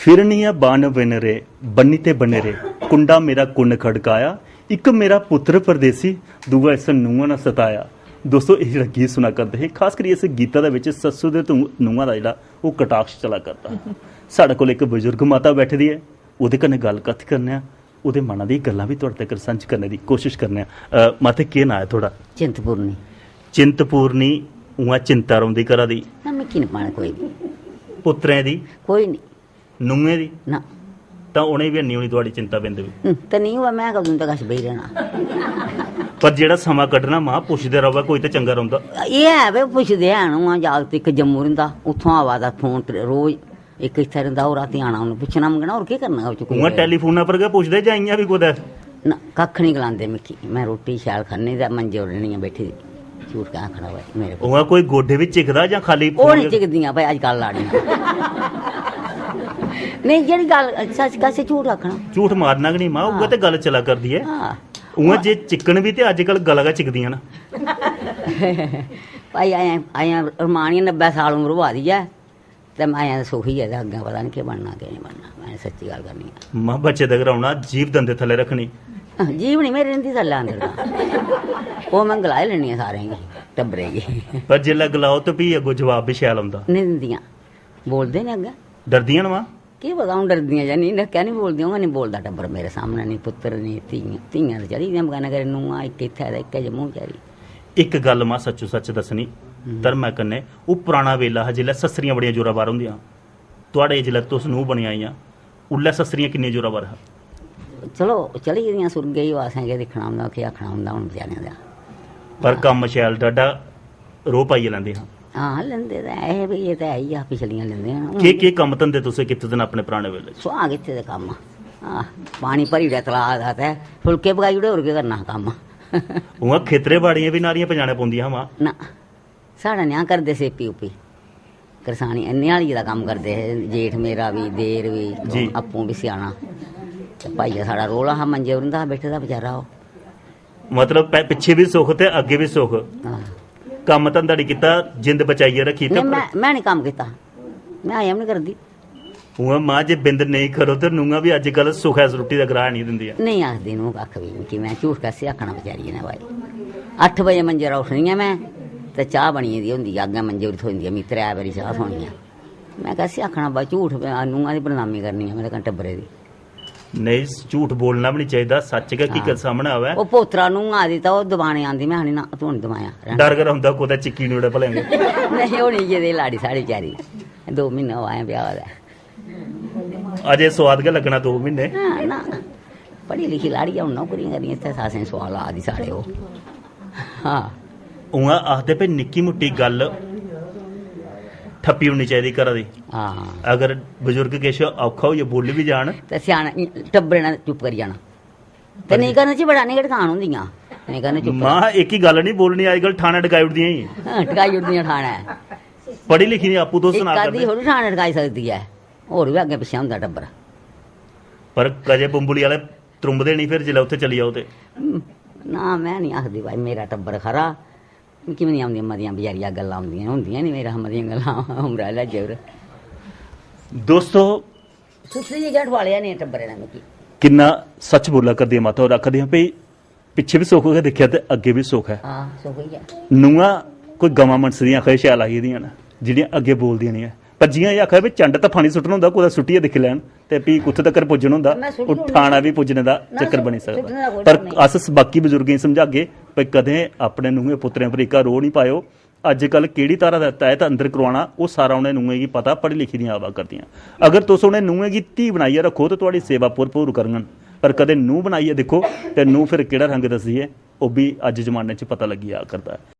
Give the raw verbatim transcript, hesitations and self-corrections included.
फिरनिया बाण बिन रे, बन्नी ते बने रे, कुंडा मेरा कुन्न खड़काया, इक मेरा पुत्र परदेसी, दूआ इस नूंहा ने सताया। दोस्तो, एह् जेह्ड़ा गीत सुना करदे हे, खास करियै इस गीता दे बिच सस्सू दे तू नूंहा दा जेह्ड़ा ओह् कटाक्ष चला करदा हा। साढ़े कोल इक बजुर्ग माता बैठी दी ऐ, ओह्दे कन्नै गल्ल कत्थ करने आं, ओह्दे मना दी गल्लां बी थुआढ़े तगर सांझ करने दी कोशिश करने आं। अ, माते, केह् नांऽ ऐ थुआढ़ा? चिंतपूर्णी। चिंतपूर्णी, उ'आं चिंता रौंह्दी घरा दी? ना, मिकी निं पाना कोई बी। पुत्तरें दी? कोई निं। नूहें दी? ना। तां उ'नें बी हैन्नी होनी थुआढ़ी चिंता बिंद बी? हूं, ते नेईं होऐ, में कदूं तक कश बेही रैह्ना? पर जेह्ड़ा समां कड्ढना, मां, पुछदे र'वै कोई ते चंगा रौंह्दा। एह् है वे, पुछदे हैन। उ'आं जागत इक जम्मू रौंह्दा, उत्थुआं आवा दा फोन ते रोज, इक इत्थै रौंह्दा, ओह् रातीं आना, उ'नें पुच्छना मंगना, होर केह् करना ओह् च कोई? उ'आं टैलीफोना पर गै पुछदे जां इ'यां बी कुतै? ना, कक्ख निं गलांदे मिकी। में रोटी शैल खन्नी ते मंजे पर निं बैठी दी। झूठ कैं आखना होऐ मेरे कोल? उ'आं कोई गोड्डे बी चिकदा जां खाल्ली ओह् फोन निं गै? चिकदियां भाई अजकल लाड़ियां। नेईं, जेह्ड़ी गल्ल सच्च, कैसे झूठ आखना? झूठ मारना गै निं, मां, उ'ऐ हां। ते गल्ल चला करदी ऐ। हां। उ'आं जे चिकन बी ते अजकल गला गै चिकदियां न। भाई, अजें, अजें रमानियै नब्बै साल उम्र होआ दी ऐ, ते अजें सुखी ऐ, ते अग्गें पता निं केह् बनना, केह् नेईं बनना। में सच्ची गल्ल करनी आं। मां, बच्चे तगर औना, जीभ दंदे थल्लै रक्खनी। जीभ निं मेरी रैंह्दी थल्लै अंदर तां। ओह् में गलाई लैन्नी आं सारें गी, टब्बरै गी। पर जिसलै गलाओ ते फ्ही अग्गों जवाब बी शैल औंदा। निं दिंदियां, बोलदे न अग्गें। डरदियां न, मां? केह् पता, हून डरदियां जां नेईं, कैं निं बोलदियां? उ'आं निं बोलदा टब्बर मेरे सामनै, निं पुत्तर, निं धीआं। धीआं ते चली दियां बगाने घरें, नूंहां इक इत्थै ते इक्कै जम्मू बचैरी। इक गल्ल, मां, सच्चो सच्च दस्सनी, हम्म। धर्मै कन्नै, ओह् पराना बेल्ला हा, जिसलै सस्सरियां बड़ियां जोरावर होंदियां हां। थुआढ़े जिसलै तुस नूंह् बनी आइयां, उल्लै सस्सरियां किन्नियां जोरावर हा? चलो, चली गेदियां सुर्गे गी, असें केह् दिक्खना उं'दा, केह् आखना उं'दा हून बचैरें दा। पर कम्म शैल डाढा रोह् पाइयै लैंदे हां। हां, लैंदे ते ऐ हे, भई एह् ते ऐ ही हा, पिछलियां लैंदे न। हून केह्, केह् कम्म धंदे तुसें कीते दे न अपने पराने बेल्ले च? सुआह् कीते दे कम्म। आह, पानी भरी ओड़ेआ तलाऽ दा ते फुलके पकाई ओड़े, होर केह् करना हा कम्म? उ'आं खेतरे बाड़ियां बी नारियां पजाने पौंदियां हां, मां। ना, साढ़े नेहा करदे सेपी उपी। करसानी, न्याली दा कम्म करदे हे, जेठ मेरा बी, देर बी, जी। आपूं बी स्याना। ते भाइया साढ़ा रोला हा, मंजे पर होंदा हा बैठे दा बचारा ओह्। मतलब, पै-, पिच्छे बी सुख ते अग्गें बी सुख। हां। कम्म धंधा निं कीता, जिंद बचाइयै रक्खी ते नेईं, पर में, में निं कम्म कीता, में अजें बी निं करदी। उ'आं मां, जे बिंद नेईं करो ते नूंहां बी अज्जकल सुखै इस रुट्टी दा ग्राह् निं दिंदियां। नेईं आखदी नूंह् कक्ख बी मिकी, में झूठ कैसी आखना बचैरिये ने भाई। अट्ठ बजे मंजे 'रा उट्ठनी आं में ते चाह् बनी गेदी होंदी ऐ, अग्गें मंजे पर थ्होई जंदी ऐ, मी त्रै बारी चाह् थ्होनी ऐ। में कैसी आखना भाई, झूठ, नूंहां दी बदनामी करनी ऐ मेरे कन्नै टब्बरै दी। नेईं, झूठ बोलना बी निं चाहिदा, सच्च गै हकीकत हां। सामनै आवै। ओह् पोतरा नूंह् आई दी तां ओह् दबाने आंदी, में आखनी, "ना, तूं निं दबायां, रैह्न दे।" डर गै रौंह्दा कुतै चिक्की निं ओड़ै भलेआं गै। नेईं, होनी जे लाड़ी साढ़ी बचैरी, दो म्हीने होआ ऐ ब्याह् होए दा। अजें सोआद गै लग्गना दो म्हीने। हां, ना। पढ़ी लिखी लाड़ी ऐ, हून नौकरियां करनियां, इत्थै सासें सोआल ला दी साढ़े ओह्। हां। उ'आं आखदे भई निक्की मुट्टी गल्ल ठप्पी ओड़नी चाहिदी घरा दी। हां। अगर बजुर्ग किश औखा होइयै बोल्ली बी जान। ते स्याने, टब्बरै ने चुप्प करी जाना। ते नेईं करने च बड़ा निं गड़कान होंदियां। नेईं करने चुप्प। मां, इक ही गल्ल निं बोलनी, अजकल ठाणे टकाई ओड़दियां ई। हां, टकाई ओड़दियां ठाणे। पढ़ी लिखी दी आपूं तुस इक सना अद्धी करदे। थोह्ड़ी ठाणे टकाई सकदी ऐ। होर बी अग्गें पिच्छें होंदा टब्बर। पर कजे बुंबुली आह्ले त्रुंबदे निं, फिर जिसलै उत्थै चली जाओ ते। हम्म, ना, में निं आखदी भाई, मेरा टब्बर खरा। मिकी बी निं औंदियां मतियां बजारिया गल्लां, औंदियां, होंदियां निं मेरे शा मतियां गल्लां उमरा आह्ले अज्जै पर। दोस्तो, सुथरी जेही गै ठुआले आह्ले टब्बरै दा मिकी। किन्ना सच्च बोला करदी ऐ माता होर, आखा दियां भई पिच्छे बी सुख गै दिक्खेआ ते अग्गें बी सुख ऐ। हां, सुख गै। नूंहां कोई गवां मनसदियां आखा दे शैल आई दियां न, जेह्ड़ियां अग्गें बोलदियां निं ऐ। पर जि'यां एह् आखा दे भई चंड धफ्फा निं सुट्टना होंदा, कुतै सुट्टियै दिक्खी लैन ते फ्ही कुत्थै तक्कर पुज्जना होंदा, में सुट्टी ओड़ना। ठाणा बी पुज्जने दा ना, चक्कर बनी सकदा। सुट्टने दा कोई पर डर नेईं। अस बाकी बजुर्गें गी समझागे भई कदें अपने नूंहें पुत्तरें पर एह्का रोह् निं पाएओ। अज्जकल केह्ड़ी धारा दे तैह्त अंदर करोआना, ओह् सारा उ'नें नूहें गी पता, पढ़ी लिखी दियां आवा करदियां। अगर तुस उ'नें नूहें गी धी बनाइयै रक्खो ते थुआढ़ी सेवा भरपूर करङन, पर कदें नूंह् बनाइयै दिक्खो ते नूंह् फिर केह्ड़ा रंग दसदी ऐ, ओह् बी अज्ज जमाने च पता लग्गी जा करदा ऐ।